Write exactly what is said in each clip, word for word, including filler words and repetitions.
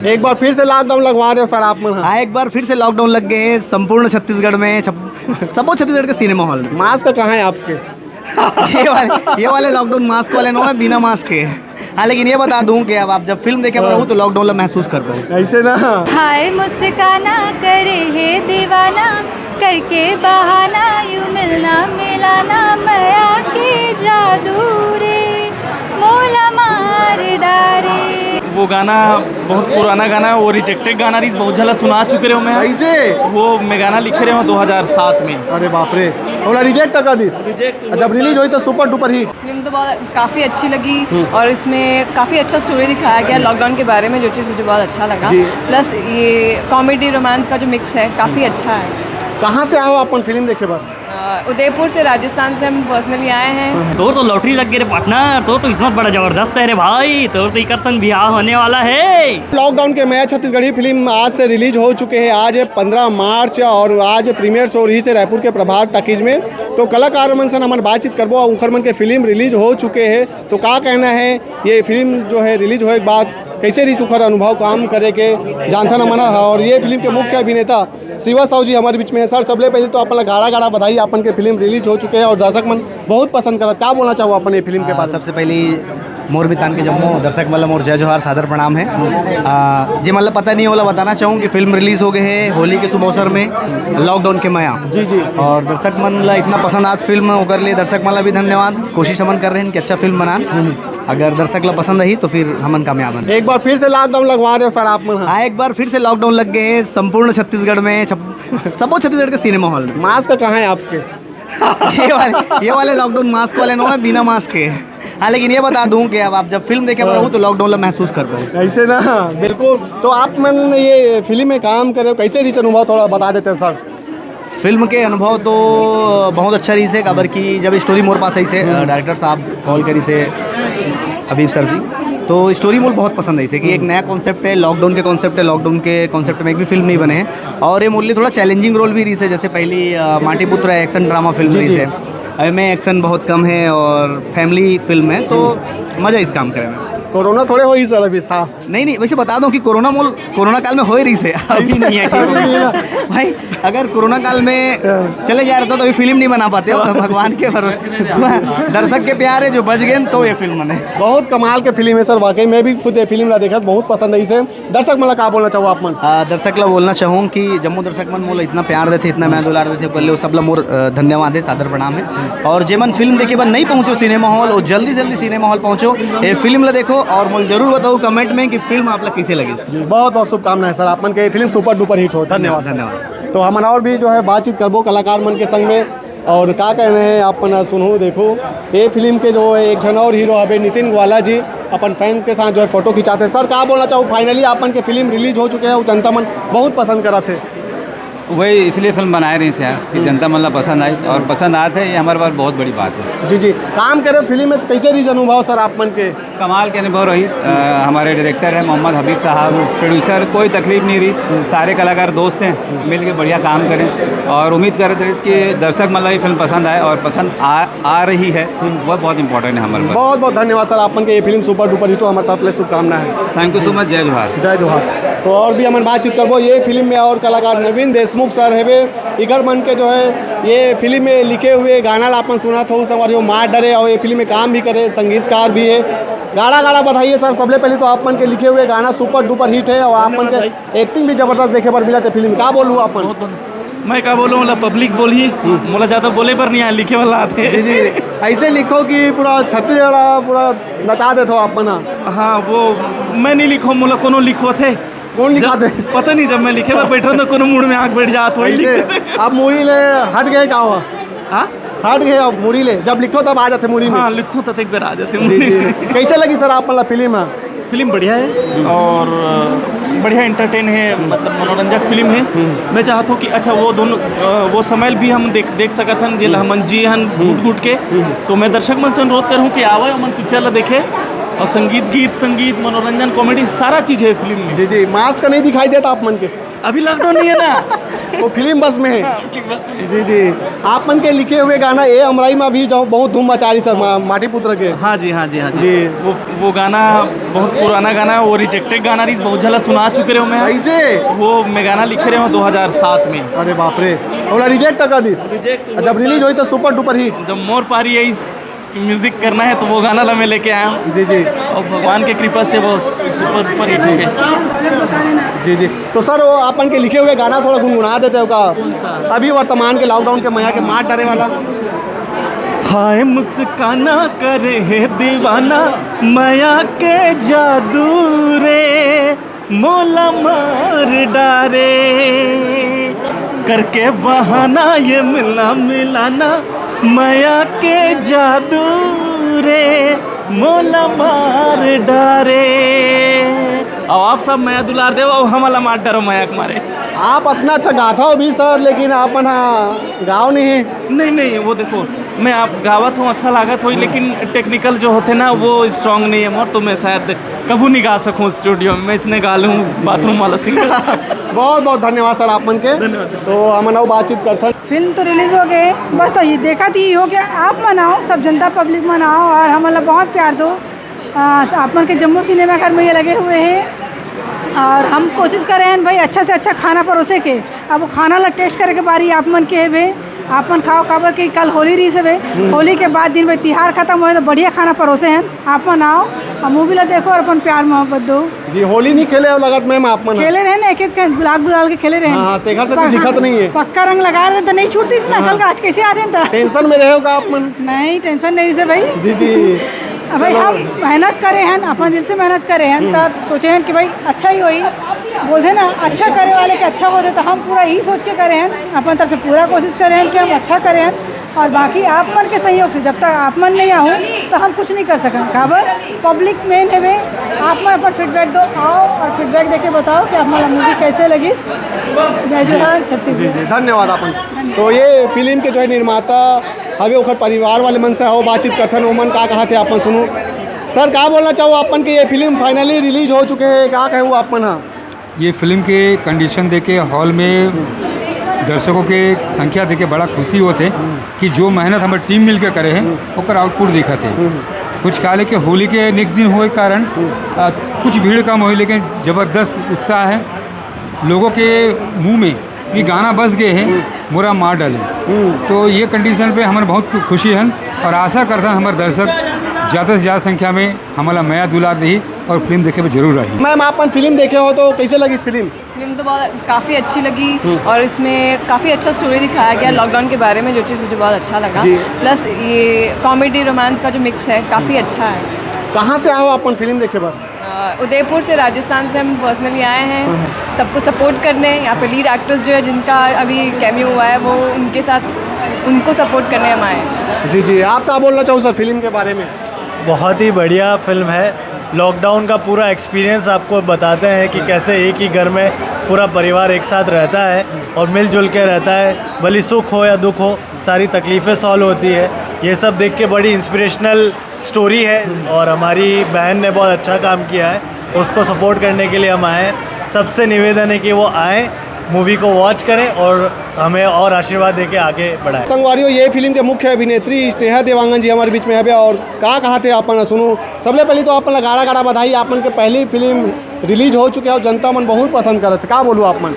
एक बार फिर से लॉकडाउन लगवा दे सर आप मन ह। हाँ, एक बार फिर से लॉकडाउन लग गए हैं संपूर्ण छत्तीसगढ़ में, छप-, सबो छत्तीसगढ़ के सिनेमा हॉल में। मास्क कहाँ है आपके? ये वाले, ये वाले लॉकडाउन मास्क वाले नो है, बिना मास्क के। हाँ, लेकिन ये बता दूं कि अब आप जब फिल्म देखे पर हो तो लॉकडाउन ला महसूस कर पाओ। ऐसे ना। हाय मुस्काना करे हे दीवाना, करके बहाना यू मिलना मिलाना, मया के जादू रे, मोला मार डारे। वो गाना बहुत पुराना गाना है, वो रिजेक्टेड गाना रहीस, बहुत झला सुना चुके रहे हो मैं। ऐसे? वो मैं गाना लिखे रहे हूँ दो हज़ार सात में। अरे बाप रे, ओला रिजेक्ट कर दिस। रिजेक्ट। जब रिलीज होई तो सुपर डुपर हिट। फिल्म तो बहुत काफ़ी अच्छी लगी और इसमें काफ़ी अच्छा स्टोरी दिखाया गया लॉकडाउन के बारे में, जो चीज़ मुझे बहुत अच्छा लगा। जी। प्लस ये कॉमेडी रोमांस का जो मिक्स है, काफ़ी अच्छा है। कहाँ से आए हो अपन फिल्म देखे बर? अ, उदयपुर से, राजस्थान से हम पर्सनली आए हैं। तोर तो लॉटरी लग गई रे पार्टनर, तोर तो किस्मत बड़ा जबरदस्त है रे भाई, तोर तो इकर संग बिहाव होने वाला है। लॉकडाउन के मया छत्तीसगढ़ी फिल्म आज से रिलीज हो चुके हैं। आज है पंद्रह मार्च और आज प्रीमियर शो रहीस हे रायपुर के प्रभात टॉकीज में। तो कलाकार मन से हमन बातचीत करबो, उखर मन के फिल्म रिलीज हो चुके हैं, तो का कहना है, ये फिल्म जो है रिलीज होए के बाद कैसे रहीस उखर अनुभव काम करे के, जानथन हमन ह। और ये फिल्म के मुख्य अभिनेता शिवा साहू जी हमारे बीच में है। सर, सबले पहले तो अपन ला गाड़ा गाड़ा बधाई, अपन के फिल्म रिलीज हो चुके हैं और दर्शक मन बहुत पसंद करत। का बोलना चाहो अपन ये फिल्म के आ, बारे में? सबसे पहली मोर मितान के जम्मो दर्शक मन ला मोर जय जोहार, सादर प्रणाम है। आ, जे मन ला पता नहीं, ओला बताना चाहूँ कि फिल्म रिलीज हो गए है होली के शुभ अवसर में, लॉकडाउन के मया। जी, जी। और दर्शक मन ला इतना पसंद आज फिल्म, ओकर लिए दर्शक मन ला भी धन्यवाद। कोशिश हमन कर रहे हैं कि अच्छा फिल्म बनान, अगर दर्शक ला पसंद आही तो फिर हमन कामयाब हन। एक बार फिर से लॉकडाउन लगवा दे सर आप मन ह। हाँ, एक बार फिर से लॉकडाउन लग गए है संपूर्ण छत्तीसगढ़ में, छप-, सबो छत्तीसगढ़ के सिनेमा हॉल में। मास्क कहाँ है आपके? ये वाले, ये वाले लॉकडाउन मास्क वाले नो है, बिना मास्क के। हाँ, लेकिन ये बता दूं कि अब आप जब फिल्म देखे बर हो तो लॉकडाउन ला महसूस कर पाओ। ऐसे ना, बिल्कुल। तो आप मन ये फिल्म में काम करे हो, कैसे रहीस अनुभव, थोड़ा बता देते हैं सर। फिल्म के अनुभव तो बहुत अच्छा रहीस हे, काबर कि जब स्टोरी मोर पास आइस हे, अ, डायरेक्टर साहब कॉल करिस हे, अबीर सर जी, तो स्टोरी मोला बहुत पसंद आइस हे कि एक नया कॉन्सेप्ट है, लॉकडाउन के कॉन्सेप्ट है, लॉकडाउन के कॉन्सेप्ट में एक भी फिल्म नहीं बने हैं। और ये मोर लिए थोड़ा चैलेंजिंग रोल भी रहीस हे, जैसे पहली, अ, माटी पुत्र एक्शन ड्रामा फिल्म जी, रहीस जी। हे, एमे एक्शन बहुत कम है और फैमिली फिल्म है, तो मज़ा आइस काम करे में। कोरोना थोड़े होइस सर अभी साफ। नहीं, नहीं, वैसे बता दूं कि कोरोना मोल, कोरोना काल में हो ही रहीस हे, अभी नहीं है, ठीक है। भाई, अगर कोरोना काल में चले जा रहे तो, तो अभी फिल्म नहीं बना पाते हो, भगवान के भरोसे। दर्शक के प्यार है, जो बच गए तो ये फिल्म बने। बहुत कमाल के फिल्म है सर, वाकई मैं भी खुद ये फिल्म ला देखत, बहुत पसंद है इसे। दर्शक मन ला का बोलना चाहो आप मन? आ, दर्शक ला बोलना चाहूँ कि जम्मो दर्शक मन मोला इतना प्यार देथे, इतना मया दुलार देथे, पहले वो सब ला मोर, अ, धन्यवाद है, सादर प्रणाम है। और जे मन फिल्म देखे बर नहीं पहुँचो सिनेमा हॉल, वो जल्दी जल्दी सिनेमा हॉल पहुँचो, ये फिल्म ला देखो और मोला जरूर बताओ कमेंट में कि फिल्म आप ला कैसे लगी। बहुत बहुत शुभकामनाएं सर, आप मन के फिल्म सुपर डुपर हिट हो। धन्यवाद सर। धन्यवाद। तो हमन और भी जो है बातचीत करबो कलाकार मन के संग में, और का कहना है आप मन सुनहू देखो, ये फिल्म के जो है एक झन और हीरो हवे नितिन ग्वाला जी, अपन फैंस के साथ जो है फोटो खिंचाते हैं। सर, का बोलना चाहो, फाइनली आप मन के फिल्म रिलीज हो चुके हैं और जनता मन बहुत पसंद करत है। वही इसलिए फिल्म बनाए रहीस यार कि जनता मन ला पसंद आइस, और पसंद आत है, ये हमारे बर बहुत बड़ी बात है। जी, जी। काम करे फिल्म में तो कैसे रहीस अनुभव सर आप मन के? कमाल के अनुभव रहीस। अ, हमारे डायरेक्टर हैं मोहम्मद हबीब साहब, प्रोड्यूसर, कोई तकलीफ नहीं रहीस, सारे कलाकार दोस्त हैं, मिल के बढ़िया काम करें और उम्मीद करत रहीस कि दर्शक मन ला ये फिल्म पसंद आए और पसंद आ, आ रही है, वो बहुत इंपॉर्टेंट है हमारे पास। बहुत बहुत धन्यवाद सर, आप मन के ये फिल्म सुपर डुपर हिट हो, हमारे तरफ से शुभकामना है। Thank you so much। जय जोहार। जय जोहार। तो और भी हमन बातचीत करबो ये फिल्म में और कलाकार नवीन देशमुख सर हेवे, इकर मन के जो है ये फिल्म में लिखे हुए गाना ला अपन सुनत हो, संगवारी हो, मार डरे, और ये फिल्म में काम भी करे, संगीतकार भी है। गाड़ा गाड़ा बधाई है सर, सबले पहले तो आप मन के लिखे हुए गाना सुपर डुपर हिट है और आप मन के एक्टिंग भी जबरदस्त देखे बर मिलत हे फिल्म। का बोलहू आप मन? बहुत, बहुत। मैं का बोलूँ, मोला पब्लिक बोलही, मोला ज़्यादा बोले बर नहीं आए, लिखे वाला आते। जी, जी। ऐसे लिखो कि पूरा छत्तीसगढ़ पूरा नचा देथो आप मन। हाँ, वो मैं नहीं लिखो, मोला कोनो लिखवाथे। कौन लिखवाथे? पता नहीं, जब मैं लिखे बर बैठ रहा तो कोनो मूड में आँख बैठ जात, वही लिख ऐसे देते। अब मुड़ी ले हट गए का हुआ? हाँ? हट गए अब मुड़ी ले, जब लिखो तब आ जाते मुड़ी में। हाँ, लिखो तब एक बार आ जाते जी, मुड़ी जी। में। कैसे लगी सर आप मन ला फिल्म? फिल्म बढ़िया है और बढ़िया एंटरटेन है, मतलब मनोरंजक फिल्म है। मैं चाहता हूँ कि अच्छा वो दोनों, अ, वो समय भी हम देख, देख सकत हन, जेला हमन जिए हन घुट घुट के। तो मैं दर्शक मन से अनुरोध करूँ कि आवे, हमन पिक्चर ला देखे और संगीत, गीत, संगीत, मनोरंजन, कॉमेडी, सारा चीज़ है फिल्म में। जी, जी, मास्क नहीं दिखाई देता आप मन के? अभी लॉकडाउन नहीं है ना। वो फिल्म बस में है। हाँ, फिल्म बस में। जी जी। आप मन के लिखे हुए गाना ए अमराई में भी जो बहुत धूम मचा रही सर, मा-, माटी पुत्र के। हाँ जी, हाँ जी, हाँ जी। जी। वो वो गाना बहुत पुराना गाना है, वो रिजेक्टेड गाना रही, बहुत झला सुना चुके रहे हो मैं। कैसे? वो मैं गाना लिखे रहे हूँ दो हज़ार सात में। अरे बाप रे, ओला रिजेक्ट कर दिस। जब रिलीज होई तो सुपर डुपर हिट। जब मोर पारी आई म्यूजिक करना है तो वो गाना ला मैं लेके आया हूँ। जी जी। और भगवान के कृपा से वो सुपर डुपर हिट हो गया। जी जी। तो सर, वो आप मन के लिखे हुए गाना थोड़ा गुनगुना देते हो का? कौन सा? अभी वर्तमान के लॉकडाउन के मया के मार डारे वाला। हाय मुस्काना करे है दीवाना, मया के जादू रे, मोला मार डारे। करके बहाना ये मिलना मिलाना, मया के जादू रे, मोला मार डारे। अब आप सब मया दुलार देव, अब हमला मार डारो मया के मारे। आप इतना अच्छा गाता हो भी सर, लेकिन आप मन हा गाओ नहीं। नहीं नहीं, वो देखो, मैं आप गावत हूँ, अच्छा लागत होई, लेकिन टेक्निकल जो होते ना, वो स्ट्रांग नहीं है मोर, तो मैं शायद कभू नहीं गा सकूँ स्टूडियो में। मैं इसने गा लूँ बाथरूम वाला सिंगर। बहुत बहुत धन्यवाद सर आप मन के। धन्यवाद। तो हमन अउ बातचीत करथन। फिल्म तो रिलीज हो गए, बस तो ये देखा थी हो कि आप मन आओ, सब जनता पब्लिक मन आओ और हमन ला बहुत प्यार दो। आ, आप मन के जम्मू सिनेमा घर में ये लगे हुए हैं और हम कोशिश कर रहे हैं भाई, अच्छा से अच्छा खाना परोसे के। अब वो खाना ला टेस्ट करे के बारी आप मन के हे बे, आप मन खाओ, काबर कि कल होली रही से बे, होली के बाद दिन भाई तिहार खत्म होए तो बढ़िया खाना परोसे हैं। आप मन आओ और मूवी ला देखो और अपन प्यार मोहब्बत दो। जी, होली नहीं खेले हो लगत मैम आप मन? खेले रहे ना, एक एक गुलाल गुलाल के खेले रहे। हाँ, तेखर से तो दिखत नहीं है। पक्का रंग लगा रहे तो नहीं छूटती ना। कल का आज कैसे आ रहे हैं तो? टेंशन में रहे हो का आप मन? नहीं, टेंशन नहीं से भाई। जी जी। अब भाई हम मेहनत करे हैं, अपन दिल से मेहनत करे हैं, तब सोचे हैं कि भाई अच्छा ही होई। बोलते ना, अच्छा करे वाले के अच्छा होते, तो हम पूरा यही सोच के करे हैं, अपन तरफ से पूरा कोशिश करे हैं कि हम अच्छा करे हैं। और बाकी आप मन के सहयोग से, जब तक आप मन नहीं आओ तो हम कुछ नहीं कर सकन। काबर पब्लिक मेन है वे। आप मन अपन फीडबैक दो, आओ और फीडबैक देके बताओ कि आप मन मूवी कैसे लगिस। जय जोहार, छत्तीसगढ़। जी जी, धन्यवाद आप मन। तो ये फिल्म के जो है निर्माता हवे, ओखर परिवार वाले मन से आओ बातचीत करथन, ओमन का कहा थे आप मन सुनो। सर, का बोलना चाहो आप मन के ये फिल्म फाइनली रिलीज हो चुके हैं, का कहू आप मन हा? ये फिल्म के कंडीशन देके हॉल में दर्शकों के संख्या देके बड़ा खुशी होते कि जो मेहनत हमारी टीम मिलके करे हैं, ओकर आउटपुट दिखाते हैं। कुछ क्या है कि होली के नेक्स्ट दिन होए कारण आ, कुछ भीड़ कम हुई, लेकिन ज़बरदस्त उत्साह है लोगों के मुंह में। ये गाना बस गए हैं, मोरा मार डाले। तो ये कंडीशन पे हमारे बहुत खुशी है और आशा करता हूँ हमारे दर्शक ज़्यादा से ज़्यादा संख्या में हमारा मया दुलार दही और फिल्म देखे पे जरूर आए। मैम, आप मन फिल्म देखे हो तो कैसे लगी इस फिल्म? फिल्म तो बहुत काफ़ी अच्छी लगी और इसमें काफ़ी अच्छा स्टोरी दिखाया गया लॉकडाउन के बारे में, जो चीज़ मुझे बहुत अच्छा लगा। जी। प्लस ये कॉमेडी रोमांस का जो मिक्स है, काफ़ी अच्छा है। कहाँ से आए हो आप मन फिल्म देखे बर? अ, उदयपुर से, राजस्थान से हम पर्सनली आए हैं सबको सपोर्ट करने। यहाँ पे लीड एक्टर्स जो है, जिनका अभी कैमियो हुआ है, वो उनके साथ, उनको सपोर्ट करने हम आए हैं। जी जी, आप क्या बोलना चाहो सर फिल्म के बारे में? बहुत ही बढ़िया फिल्म है। लॉकडाउन का पूरा एक्सपीरियंस आपको बताते हैं कि कैसे एक ही घर में पूरा परिवार एक साथ रहता है और मिलजुल के रहता है, भले सुख हो या दुख हो, सारी तकलीफ़ें सॉल्व होती है। ये सब देख के बड़ी इंस्पिरेशनल स्टोरी है और हमारी बहन ने बहुत अच्छा काम किया है, उसको सपोर्ट करने के लिए हम आए हैं। सबसे निवेदन है कि वो आएँ, मूवी को वॉच करें और हमें और आशीर्वाद देके आगे बढ़ाएं। संगवारियों, ये फिल्म के मुख्य अभिनेत्री स्नेहा देवांगन जी हमारे बीच में हवे और का कहा थे आप मन सुनो। सबले पहले तो आप मन ला गाड़ा गाड़ा बधाई, आप मन के पहली फिल्म रिलीज हो चुके है और जनता मन बहुत पसंद करत, का बोलू आप मन?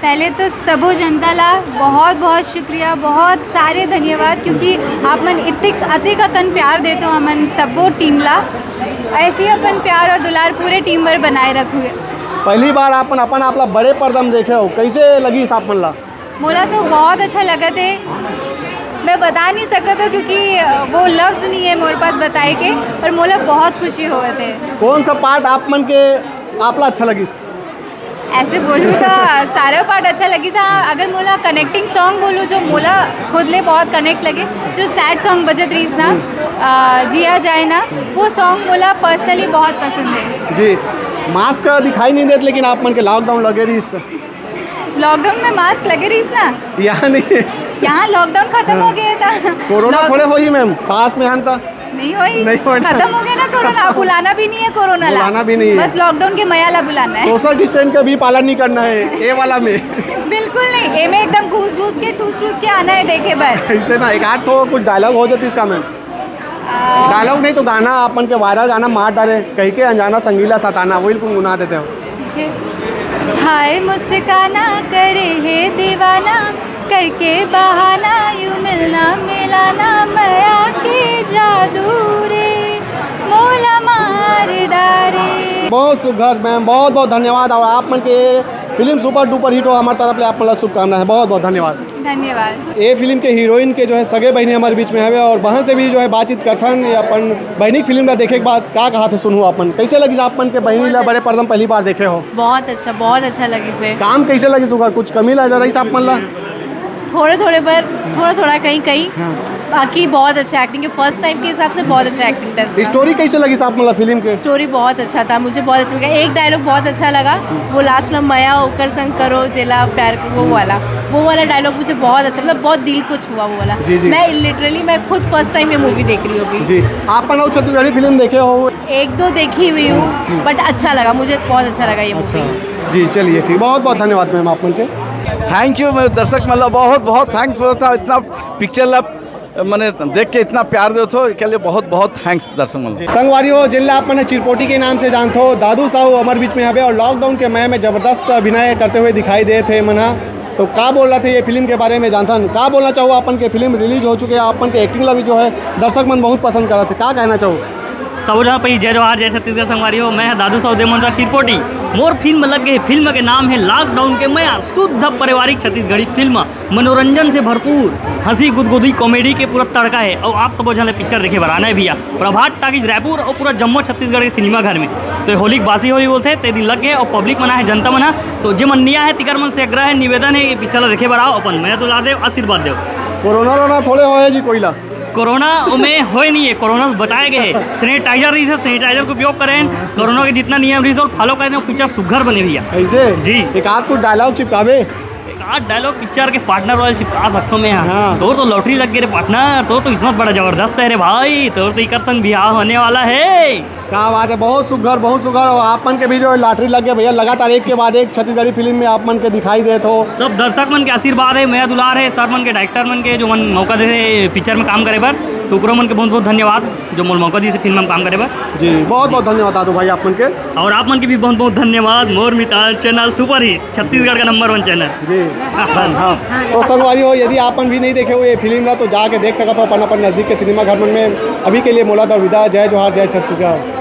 पहले तो सबो जनता ला बहुत बहुत शुक्रिया, बहुत सारे धन्यवाद, क्योंकि आप मन इतने अधिक अकन प्यार देते हो हमन सबो टीम ला। ऐसे ही अपन प्यार और दुलार पूरे टीम पर बनाए रखू। पहली बार आप मन अपन आप ला बड़े पर्दा में देखे हो, कैसे लगी आप मन ला? मोला तो बहुत अच्छा लगत है, मैं बता नहीं सकत हूँ क्योंकि वो लफ्ज़ नहीं है मोर पास बताए के, पर मोला बहुत खुशी होवत है। कौन सा पार्ट आप मन के आप ला अच्छा लगिस? ऐसे बोलूँ तो सारा पार्ट अच्छा लगिस। हाँ, अगर मोला कनेक्टिंग सॉन्ग बोलूँ जो मोला खुद ले बहुत कनेक्ट लगे, जो सैड सॉन्ग बजत रहीस ना, अ, जिया जाए ना, वो सॉन्ग मोला पर्सनली बहुत पसंद है। जी, मास्क दिखाई नहीं देत, लेकिन आप मन के लॉकडाउन लगे रहीस तो। लॉकडाउन में मास्क लगे रहीस ना। यहाँ नहीं। यहाँ लॉकडाउन खत्म हो गया था। कोरोना लॉक- थोड़े होही मैम, पास में हन त। नहीं होई। नहीं होई। खत्म हो गया ना कोरोना, अब बुलाना भी नहीं है कोरोना ला। बुलाना भी नहीं है। बस लॉकडाउन के मया ला बुलाना है। सोशल डिस्टेंस का भी पालन नहीं करना है ये वाला में। बिल्कुल नहीं, एमे एकदम घुस घुस के, ठूस ठूस के आना है देखे बर। ऐसे ना, एक आध तो कुछ डायलॉग हो जाती इसका, मैम। डायलॉग नहीं तो गाना, अपन के वायरल गाना मार डारे, कहीं के अनजाना संगीला सताना, वही गुनगुना देते हो। ठीक है। हाय मुस्काना करे है दीवाना, करके बहाना यू मिलना मिलाना, मया के जादू रे, मोला मार डारे। बहुत सुघर मैम, बहुत बहुत धन्यवाद। और आप मन के फिल्म सुपर डुपर हिट हो, हमारे तरफ ले आप मन ला शुभकामना है। बहुत बहुत धन्यवाद। धन्यवाद। ये फिल्म के हीरोइन के जो है सगे बहिनी हमारे बीच में हवे और वहाँ से भी जो है बातचीत करथन। ये अपन बहिनी फिल्म ला देखे के बाद का कहा थे सुनहू, अपन कैसे लगिस आप मन के बहिनी ला बड़े पर्दा म पहली बार देखे हो? बहुत अच्छा, बहुत अच्छा लगिस हे। काम कैसे लगिस ओकर? कुछ कमी ला जरा आप मन ला? थोड़े थोड़े पर, थोड़ा थोड़ा कहीं कहीं। हाँ। बाकी बहुत अच्छा एक्टिंग है, फर्स्ट टाइम के हिसाब से बहुत अच्छा एक्टिंग था इसका। स्टोरी कैसे लगिस आप मन ला फिल्म के? स्टोरी बहुत अच्छा था, मुझे बहुत अच्छा लगा। एक डायलॉग बहुत अच्छा लगा, वो लास्ट में मया ओकर संग करो जेला प्यार को, वो वाला, वो वाला डायलॉग मुझे बहुत अच्छा, मतलब बहुत दिल को छुआ वो वाला। जी, जी। मैं लिटरली, मैं खुद फर्स्ट टाइम ये मूवी देख रही हूँ अभी। जी। आप मन अउ छत्तीसगढ़ी फिल्म देखे हो? एक दो देखी हुई हूँ, बट अच्छा लगा, मुझे बहुत अच्छा लगा ये मूवी। अच्छा जी, चलिए ठीक, बहुत बहुत धन्यवाद मैम आप मन के। Thank you. मैं दर्शक मन ला बहुत बहुत थैंक्स बोलत हूँ, इतना पिक्चर ला मैंने देख के इतना प्यार देत हो, के लिए बहुत बहुत थैंक्स दर्शक मन ला। संगवारी हो, जिन ला आप मन चिरपोटी के नाम से जानत हो, दादू साहू हमर बीच में हवे और लॉकडाउन के मया में जबरदस्त अभिनय करते हुए दिखाई देत हे मन ह। तो का बोलना थे ये फिल्म के बारे में जानथन, का बोलना चाहू अपन के फिल्म रिलीज हो चुके हैं, अपन के एक्टिंग ला भी जो है दर्शक मन बहुत पसंद करत हे, का कहना चाहू? सबो झन पहली जय जोहार, जय छत्तीसगढ़ संगवारी हो। मैं दादू साहू देमनसर चिरपोटी। मोर फिल्म लग गए, फिल्म के नाम है लॉकडाउन के मया, शुद्ध पारिवारिक छत्तीसगढ़ी फिल्म, मनोरंजन से भरपूर, हंसी गुदगुदी कॉमेडी के पूरा तड़का है। और आप सबो झन ला पिक्चर देखे बर आना है भैया, प्रभात टाकीज रायपुर और पूरा जम्मो छत्तीसगढ़ के सिनेमा घर में। तो ये होली के बासी होली बोलते हैं, ते दिन लग गए और पब्लिक मना है, जनता मना। तो जे मन नया है, तिकर मन से आग्रह है, निवेदन है, ये पिक्चर ला देखे बर आओ, अपन मया दुलार देव, आशीर्वाद देव। कोरोना रोना थोड़े होए जी कोई ला? कोरोना में होए नहीं है, कोरोना से बचाए गए हैं। सैनिटाइजर रही है, सैनिटाइजर के उपयोग करें, कोरोना के जितना नियम रही है, फॉलो करें, वो पिक्चर सुघर बने भैया। ऐसे? जी। एक आध कुछ डायलॉग चिपकावे? एक आध डायलॉग पिक्चर के पार्टनर वाले चिपका सकता हूँ मैं यहाँ। हाँ। तोर तो लॉटरी लग गए रे पार्टनर, तोर तो किस्मत बड़ा जबरदस्त है रे भाई, तोर तो इकर संग ब्याह होने वाला है। क्या बात है, बहुत सुघर, बहुत सुघर। और आप मन के भी जो है लॉटरी लग गया भैया, लगातार एक के बाद एक छत्तीसगढ़ी फिल्म में आप मन के दिखाई देत हो। सब दर्शक मन के आशीर्वाद है, मया दुलार है, सर मन के, डायरेक्टर मन के, जो मन मौका दे रहे पिक्चर में काम करे बर, तो ओकरो मन के बहुत बहुत धन्यवाद, जो मोल मौका दी से फिल्म में काम करे बर। जी, बहुत बहुत धन्यवाद दादू भाई आप मन के। और आप मन के भी बहुत बहुत धन्यवाद। मोर मितान चैनल सुपर हिट, छत्तीसगढ़ का नंबर वन चैनल। जी। हाँ, हाँ। तो संगवारी हो, यदि आप मन भी नहीं देखे हो ये फिल्म ना, तो जाके देख सकत हो अपन अपन नजदीक के सिनेमा घर मन में। अभी के लिए मोला दो विदा, जय जोहार, जय छत्तीसगढ़।